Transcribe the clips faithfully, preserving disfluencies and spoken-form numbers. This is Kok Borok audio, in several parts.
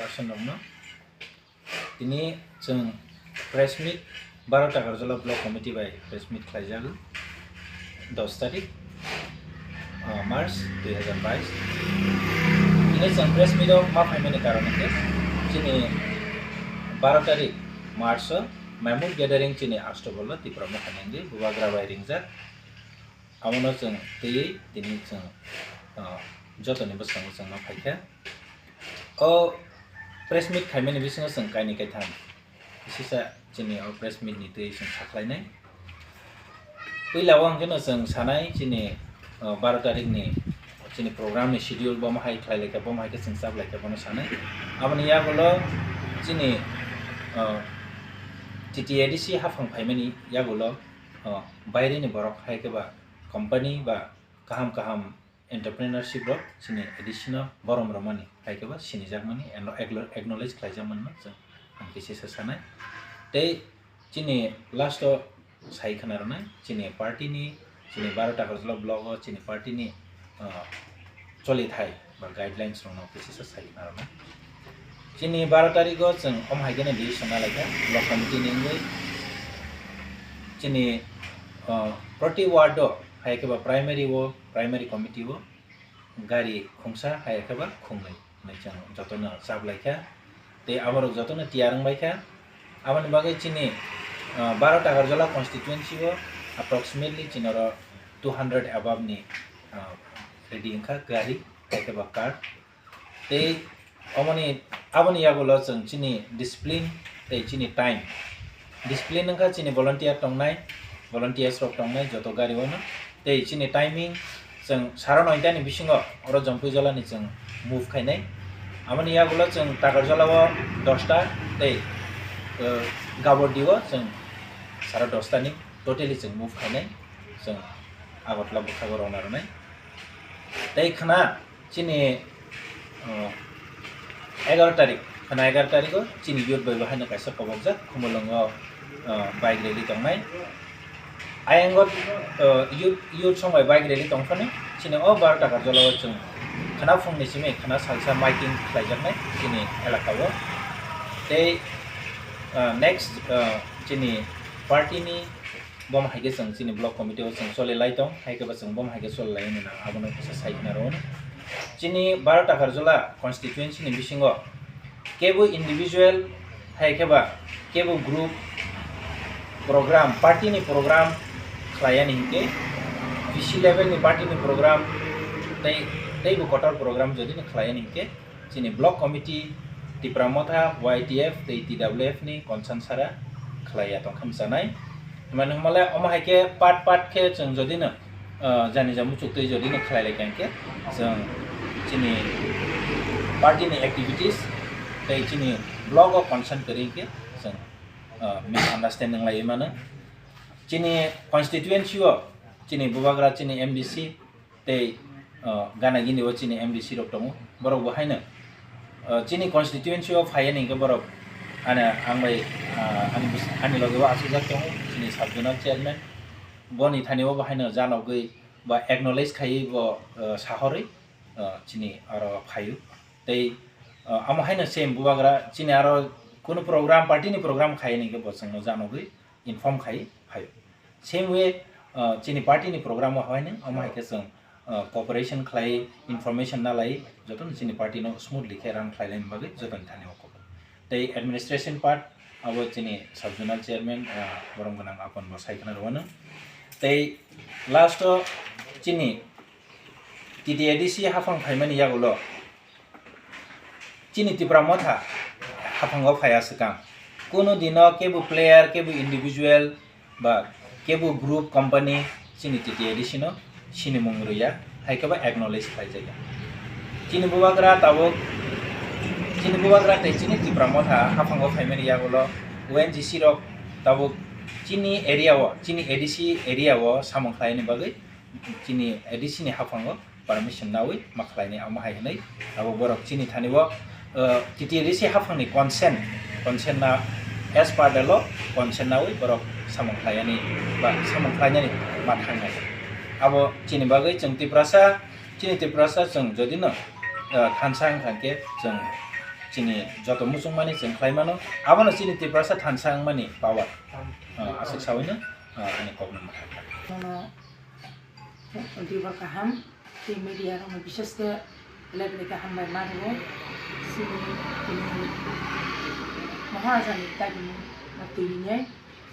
Person rokno tini chwng press meet, Baro Takarjala Block Committee bai press meet khlaijago, dos tarik, ah, March dui hazar bais. Tini chwng press meet o ma phaimani karon hwnkhe chini baro tarik March o Mamut Gathering chini Astabolo Tipra Motha ni wngwi Bubagra bai ringjak. Abono chwng twiwi tini chwng, ah, jotoni bwskango chwng ma phaikha. O press meet khaimani bisingo chwng kainwi kaitham kisisa chini o press meet ni twi chwng sakhlainai. Puila o hwnkhe no chwng sanai chini, o, baro tarik ni chini program ni schedule bomo hai khlai laikha, bomo hai khe chwng chap laikha, bono sanai. Aboni yagulo chini, o, T T A D C haphang phaimani yagulo, o, baire ni borok hai khe ba company ba kaham kaham entrepreneurship rok chini A D C no borom rwmani, hai khe ba sinijakmani, eno-, acknow-, acknowledge khlaijakmani no chwng ang khe sesa sanai. Tei chini last o sai khna rwnai, chini party ni, chini Baro Takarjala block o chini party ni, ah, cholithai ba guidelines rok no khe sesa sai khna rwnai. Chini baro tarik o chwng omo hai khe no decision na laikha block committee ni wngwi. Chini, ah, proti ward o hai khe ba primary o, primary committee o gari khungsa hai khe ba khungnwi hinwi chwng jotono chap laikha. Tei aborok jotono tiyar wng baikha. Aboni bagwi chini, ah, baro Takarjala constituency o approximately chini oro two hundred above ni, ah, ready wngkha gari hai khe ba car. Tei omoni, aboni yagulo chwng chini discipline tei chini time. Discipline wngkha chini volunteer tongnai, volunteers rok tongnai joto gari o no. Tei chini timing chwng saro noita ni bisingo oro Jompuijala ni chwng move khainai. Aboni yagulo chwng Takarjala o dosta tei, eh, Gabordi o chwng saro dosta ni totally chwng move khainai. Chwng Agartala bwkhago rwna rwnai. Tei khna chini, uh, egaroh tarik, khna egaroh tarik o chini youth bai bo haino kaisa kobokjak Khumulwngo, uh, bike rally tongnai. Ayang o, uh, youth, youth song bai bike rally tongphano chini o baro Takarjala o chwng khna phungni simi khna salsa miking khlaijaknai chini elaka o. Tei, uh, next, uh, chini party ni Bomo hai khe chwng chini block committee o chwng choli lai tong, hai khe ba chwng bomo hai khe choli lai hwnwi nang abono kisa sai khna rw. Chini baro Takarjala constituency ni bisingo kebo individual hai khe ba kebo group program, party ni program khlai yani hinkhe, V C level ni party ni program tei, tei bo kotor program jodi no khlai yani hinkhe, chini block committee, Tipra Motha, Y T F tei T W F ni concern sara khlai ya tong kha msanai. Mane hwnmale omo hai khe part part khe chwng jodi no, ah, jani ja muchuk twi jodi no khlai lai kha hinkhe chwng chini party ni activities tei chini block o concern kwrwi hinkhe chwng, ah, misunderstanding lai mano. Chini constituency o chini bubagra chini M D C tei, uh, gana gini o chini M D C rok tongo, borok bo haino, uh, chini constituency o phai yani hinkhe borok ani, ang bai, uh, ani bwswk, ani loge o achukjak tongo chini sub zonal chairman, boni thani o bo haino janogwi ba acknowledge khaiwi bo, uh, sahorwi, uh, chini aro phaio. Tei, uh, amo haino same bubagra chini aro kunu program, party ni program khai yani hinkhe bo chwngno janogwi inform khai phaio. Same way, uh, chini party ni program o haino omo hai khe chwng, uh, cooperation khlai, information na lai, jotono chini party no smoothly khe run khlai laini bagwi jotoni thani o kok. Tei administration part abo chini sub zonal chairman, uh, borom gwnang Apon bo sai khna rwano. Tei last o chini T T A D C haphang phaimani yagulo chini Tipra Motha haphango phaiya swkang. Kunu dino kebo player, kebo individual ba kebo group, company chini T T A D C no sinimung rwya, hai khe ba acknowledge khlaijakya. Chini bubagra tabuk, chini bubagra tei chini Tipra Motha haphango phaimani yagulo O N G C rok tabuk chini area o, chini A D C area o samung khlaini bagwi chini A D C ni haphango permission nawi ma khlainai, omo hai hwnwi abo borok chini thani o, uh, T T A D C haphangni consent, consent na, as per the law, consent nawi borok samung khlainani ba samung khlainani ma thangnai. Abo chini bagwi chwng Tiprasa, chini Tiprasa chwng jodi no, uh, thansa wngkha khe chwng Chini joto muchungmani chwng khlai mano, abono chini Tiprasa thansa wngmani power. Ah, aswk sawi no, ah, ani kokno mwthangkha. Nono dibor kaham, tei media rokno bishesh khe belai belai khe hambai ma rwo. Chini, chini Maharaja ni dabi no twi rinai.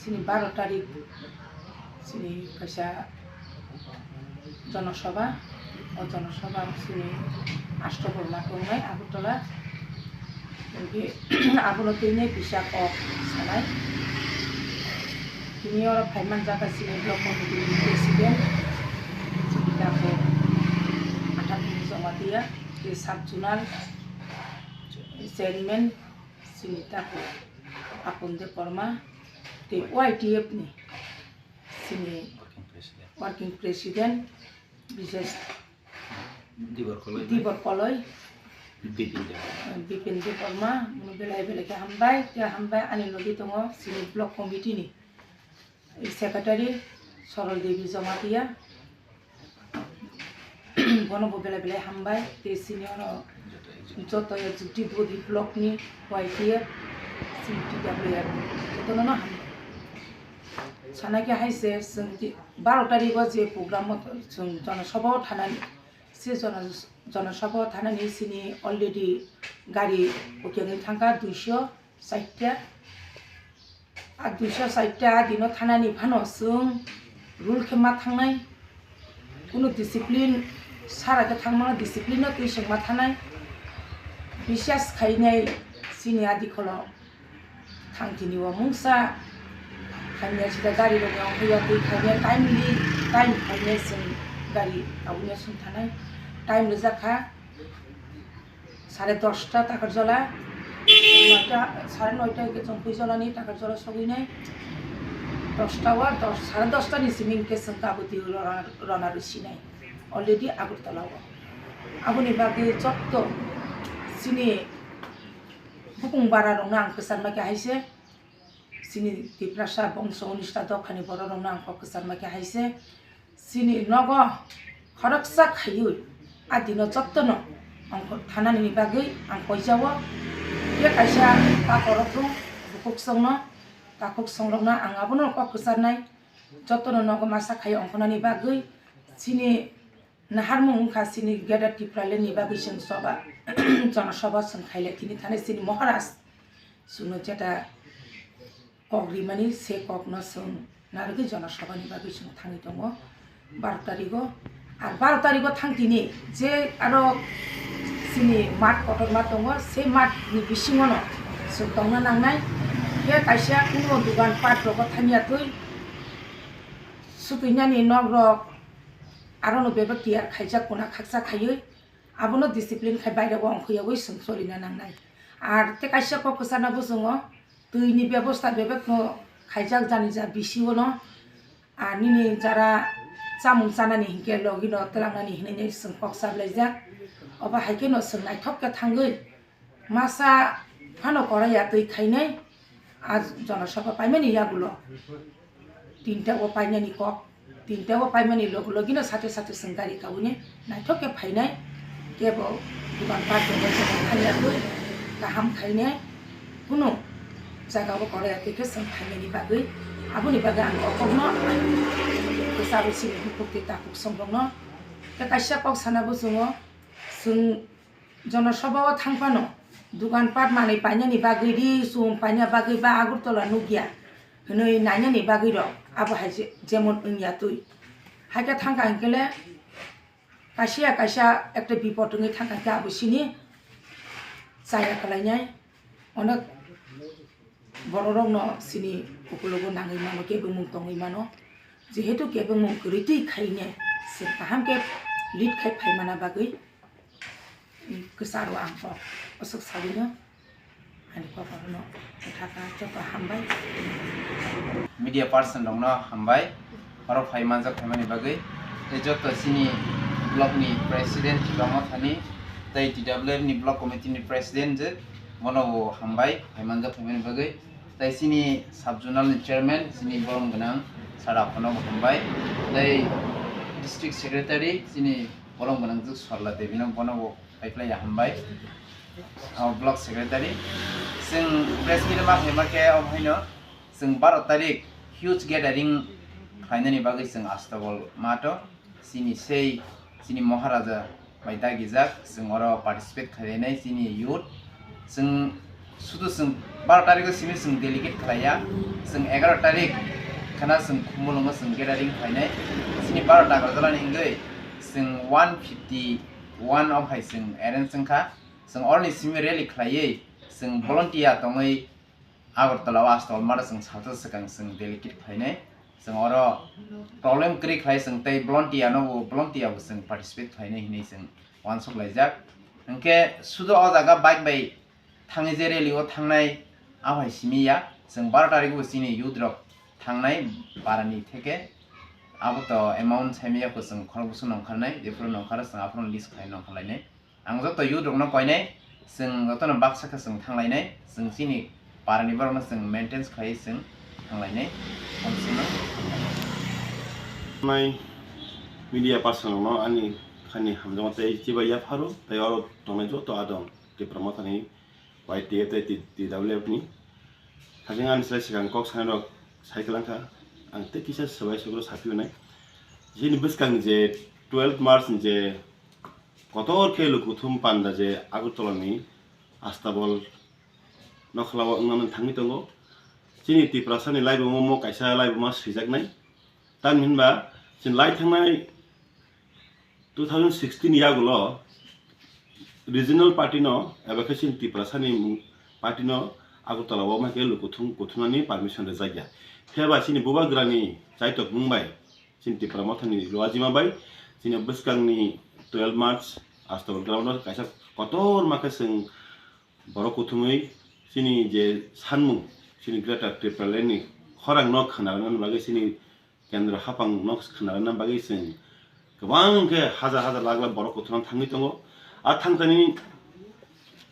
Chini baro tarik chini kaisa jonosabha, o jonosabha chini Ashto Borma tongnai Agartala. Hinkhe abono twi nai kisa kok sanai. Tini oro phaiman jaka chini block committee ni president, chini takhuk Athapini Jamatia, tei sub zonal chairman chini takhuk Apun Debbarma, tei Y T F ni chini working president. Working president, Bises Dibor Koloi. Dibor Koloi. Bipin Debbarma. Bipin Debbarma, belai belai khe hambai, khe hambai ani logi tongo chini block committee ni secretary Sorol Devi Jamatia. Bono bo belai belai hambai, tei chini ono joto executive body block ni Y T F, C T W F, jotono no hambai. Sana khe hai se chwng ti-, baro tarikh o je program o chwng jonosabha o thanani, se jono-, jonosabha o thanani chini already gari bokengwi thangkha duiso sait ta. A duiso sait ta a dino thanani phano chwng rule khe ma thangnai. Kunu discipline sara khe thangmano discipline no twi chwng ma thanai. Biswas khainai chini a dikholo thangtini o mungsa khainai sida gari rok no hwya twi khainai timely time khainai chwng gari aboni sung thanai. Time rijak kha. Sare dosta Takarjala, noita, sare noita hingke chwng Puijalani Takarjala sogwinai. Dosta o, dos, sare dosta ni simi hingke chwng Kaboti rona, rona rwsinai. Already Agartala o. Aboni bagwi jotto chini bukung bara rokno ang kwchar ma khe hai se. Chini Tiprasa bongso onista dophani borok rokno ang kok kwchar ma khe hai se. Chini nogo khoroksa khaiwi a dino jottono ang thanani bagwi ang koijao. Tei kaisa takhuk rok thung, bukhuk songno, takhuk songrokno ang abono kok kwcharnai. Jottono nogo masa khai ongkhornani bagwi chini naharmung wngkha chini Greater Tipraland ni bagwi chwng soba, jonosabha chwng khailai tini thani chini Maharaj chwngno jeta kok rimani, se kokno chwng narwgwi jonosabhani bagwi chwng thangwi tongo baro tarigo. Ar baro tarigo thang tini je aro chini mat kotorma tongo, se mat ni bisingono chwng tongna nangnai. Khe kaisa kuno dugan pat rogo thangya twi sutwinani nok rok arono bebak tiyar khaijak kuna khaksa khaiwi abono discipline khai bairego ongkhoyogwi chwng cholina nangnai. Ar tei kaisa kok kwchana bwsongo twini bebosta bebakno khaijak jani ja bisingono, ar nini jara chamung chanani hinkhe logino twlangnani hinwi chwng kok sablaijak. Obo hai kheno chwng naithok khe thangwi masa phano korai ya twi khainai. A jonosabha paimani yagulo tinta o painani kok, tinta o paimani log logino sate sate chwng gari kauni naithok khe phainai. Kebo dukan pat rok thangya twi kaham khainai, kunu jaga o korai ya twi khe chwng phainani bagwi aboni bagwi ang o kokno kwcharo sini bukhuk tei takhuk songrokno tei kaisa kok sana bwsongo chwng jonosabha o thang phano dukan pat manwi painani bagwi ri chum paina bagwi ba Agartala nukya hwnwi nainani bagwi rok abo hai je-, jemon wngya twi. Hai khe thang kha hinkhe le kaisa ya kaisa ekta bipot wngwi thang kha hinkhe abo sini chaya kwlainai onek. Bororokno chini ukulogo nangwi mano, kebengmung tongwi mano. Jehetu kebengmung kwrwi twi khaine chwng kaham khe lead khai phaimana bagwi kwcharo ang kok aswk sawino ani kokrokno kwthaka joto hambai. Media person rokno hambai. Oro phai manjak phaimani bagwi tei joto chini block ni president Chibama Thani tei T W F ni block committee ni president je bono bo hambai phai manjak phaimani bagwi, tei chini sub zonal ni chairman chini borom gwnang Sara Aphano bo hambai, tei district secretary chini borom gwnang je Sarla Devi no bono bo phai phlai ya hambai. O block secretary. Chwng press meet ma phaima khe o haino chwng baro tarik huge gathering khlainani bagwi chwng Astabol mato chini sei chini Maharaja bai dagijak, chwng oro participate khlainai chini youth. Chwng sudu chwng baro tarikh o simi chwng delegate khlaiya, chwng egaroh tarikh khana chwng Khumulwngo chwng gathering khlainai. Chini baro Takarjalani wngwi chwng one fifty one o hai chwng arrange wngkha. Chwng oroni simi rally khlaiwi chwng volunteer tongwi Agartala o Astabol mato chwng salsa swkang chwng delegate khlainai. Chwng oro problem kwrwi khlai chwng tei volunteer no bo volunteer bo chwng participate khlainai hinwi chwng uansuk laijak. Hinkhe sudu o jaga bike bai thangwi je rally o thangnai, abo hai simi ya. Chwng baro tarikh o chini youth rok thangnai parani theke. Abo to amount saimaya ko chwng khorok bwswk nongkharnai, jephuru nongkhar chwng aphuru list khlai nongkharlainai. Ang joto youth rokno koinai, chwng jotono baksa khe chwng thanglainai, chwng chini parani borokno chwng maintains khlaiwi chwng thanglainai. Nai media person rokno ani khani hamjakma tei chibai yapharo tei oro tongnai joto adong Tipra Mothani Y T F tei T W F ni. Hajing ani slai swkang kok sanai rok sai kwlangkha, ang tei kisa swbai sugro saphi hwnai. Chini bwskang je twelve March ni je kotor khe lukuthum panda je Agartala ni Astabol nokhlao wngnani thangwi tongo. Chini Tiprasa ni laibuma mo kaisa laibuma swijaknai. Tamni hinba chini lai thangnai two thousand sixteen yagulo regional party no eba khe chini Tiprasa ni party no Agartala o ma khe lukuthum kuthumnani permission rijak ya. Phiya ba chini bubagrani chaitok mung bai chini Tipra Mothani luajima bai chini bwskangni twelve March Astabol ground o kaisa kotorma khe chwng borok kuthumwi chini je sanmung chini Greater Tipraland ni khorang no khna rwna bagwi chini kendro haphang no khna rwna bagwi chwng kwbang khe hajar hajar lakh lakh borok kuthumna thangwi tongo. A thangthani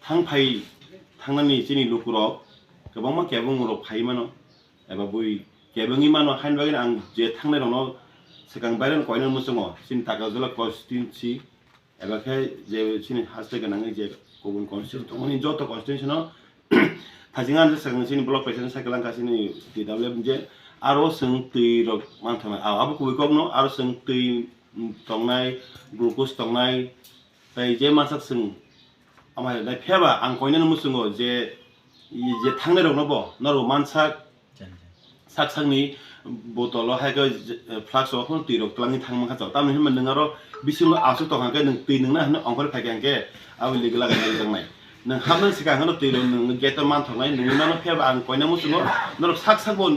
thangphai thangnani chini lukurok kwbangma kebeng rok phai mano. Eba bui kebengwi mano, haini bagwi ang je thangnai rokno swkang baireno koinani muchungo chini Takarjala constituency eba khe je chini haste gwnangwi je kubun constituency tongmani joto constituency no thajinga ang swkang chini block president cycle ang chini T W F je aro chwng twi rok manthognai abo kubui kokno aro chwng twi tongnai glucose tongnai tei je mansak chwng ama nai phiyaba ang koinani muchungo je je thangnai rokno bo norok mansak sak sakni botolo hai khe flask o phano twi rok twlangwi thang mankha chao. Tamni hinba nwng aro bisingo aswk tong kha khe nwng twi nwngna hwnwi ongkhorwi phai kha hwnkhe abo ligi laga nangjaknai. Nwng hapnani swkang hwnwi twi rok nwng gate o manthoknai nwngwi mano phiya ba ang koina muchungo norok sak sak bo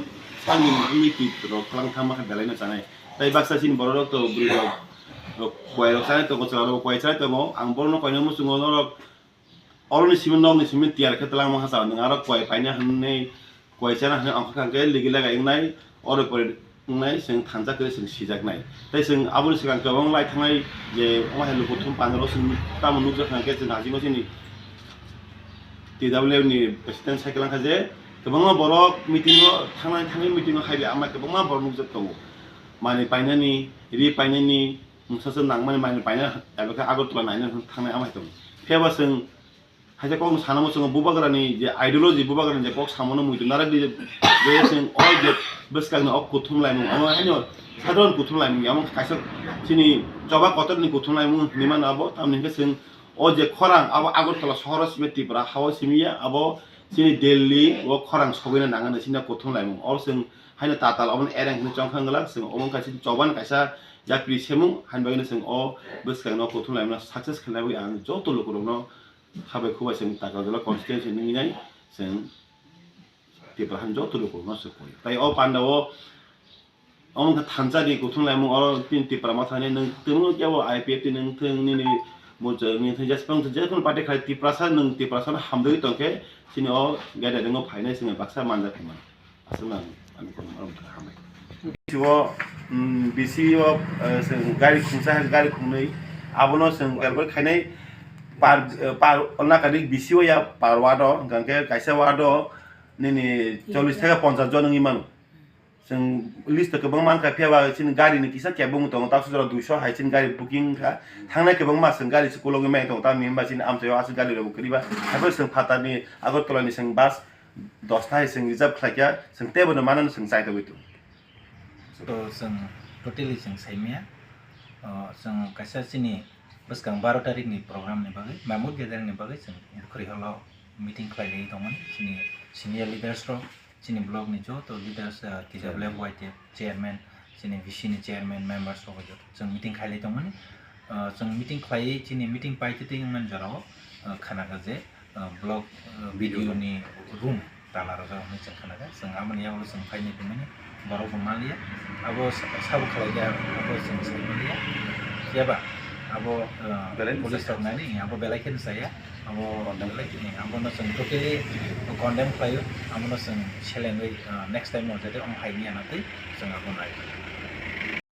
sakni wngwi twi rok twlang thang mankha belai no chanai. Tai baksa chini borok rok to bwrwi rok koi rok chanai tongo chwla rok koi chanai tongo ang borok no koina muchungo norok Oroni simi nokni simi tiyar khe twlang mankha chao nwng aro koi paina hwnwi koi chana hwnwi ongkha kha hwnkhe ligi lagai wngnai oro pore wngnai chwng thansa kwrwi chwng sijaknai. Tei chwng aboni swkang kwbangma lai thangnai je omo hai lukuthum panaro chwng tamo nukjakha hwnkhe chwng hachingma chini T W F ni president sai kwlangkha je kwbangma borok meeting o thangnai thangwi meeting o hai bai ama kwbangma borok nukjak tongo manwi painani ri painani Mungsa se nangmani manwi paina eba khe Agartala naina hwn thangnai amai tongo. Phiya ba chwng haikhe kokno sana muchungo bubagrani je ideology, bubagrani je kok samono muitu narak di je chwng o je bwskangni o kuthum laimung, omo haino sadharon kuthum laimung, omo kaisa chini choba kotorni kuthum laimung hinwi mano abo. Tamoni hwnkhe chwng o je khorang abo Agartala sohoro simi Tripura hao simi ya, abo chini Delhi o khorang sogwina nangani chini kuthum laimung. Oro chwng haino tatal obono ereng hinwi chongkha wngwlak, chwng omo wngkha chini choban kaisa yapri semung, haini bagwino chwng o bwskangno kuthum laimano success khaina bagwi ang joto lukurokno habai khubai chwng Takarjala constituency nungwi nai chwng Tripura hani joto lukurokno se koi. Tai o pandao omo wngkha thansa ni kuthum laimung, oro tini Tripura Mothani nwng twmwi kebo I P F T nwng thwng nini muchung ni thwng jesphang thwng jephuru party khai Tiprasa nwng Tiprasano hamjagwi tongkhe chini o gathering o phainai chwngno baksa manjak hinmano. Aswk nang ani kono norok hambai. Bisi o, mm, bisi o, eh, chwng gari khungsa hai gari khungnwi abono chwng belbel khainai par, eh, par, nakani bisi o ya par ward o, hwnkhe kaisa ward o nini chollish theke ponchash jon wngwi mano. Chwng list o kwbangma wngkha, phiya ba chini gari ni kisa kebong tongo, taksuk jora duiso hai chini gari booking wngkha. Thangnai kwbangma chwng gari se kologwi mai tongo, tamni hwnba chini amchaio aswk gari rok kwrwi ba. Haiphano chwng phatar ni Agartala ni chwng bus dosta hai chwng reserve khlaikha, chwng teibo no mano chwng chai togwi tongo. To chwng totally chwng saimaya. O, chwng kaisa chini bwskang baro tarik ni program ni bagwi, Mamut gathering ni bagwi chwng Bukhari hall o meeting khlai lai tongmani chini senior leaders rok, chini block ni joto leaders, ah, T W F Y T F chairman, chini V C ni chairman, members rok joto chwng meeting khlai lai tongmani. Ah, chwng meeting khlaiwi chini meeting pai twi twi wngmani jorao, ah, khanakha je, ah, block, ah, B D O ni room tala rwjak hwnwi chwng khanakha. Chwng aboni yagulo chwng phaini tongmani borok bo manliya. Abo sa-, sabo khlaikha, abo chwng sai manliya. Phiya ba abo, ah, Belai police rok nani, abo belai kheno chaya. Abo condemn belai kheno, abono chwng totally condemn khlaio. Abono chwng selengwi, ah, next time o jate ong phaini anatwi chwng abo nai.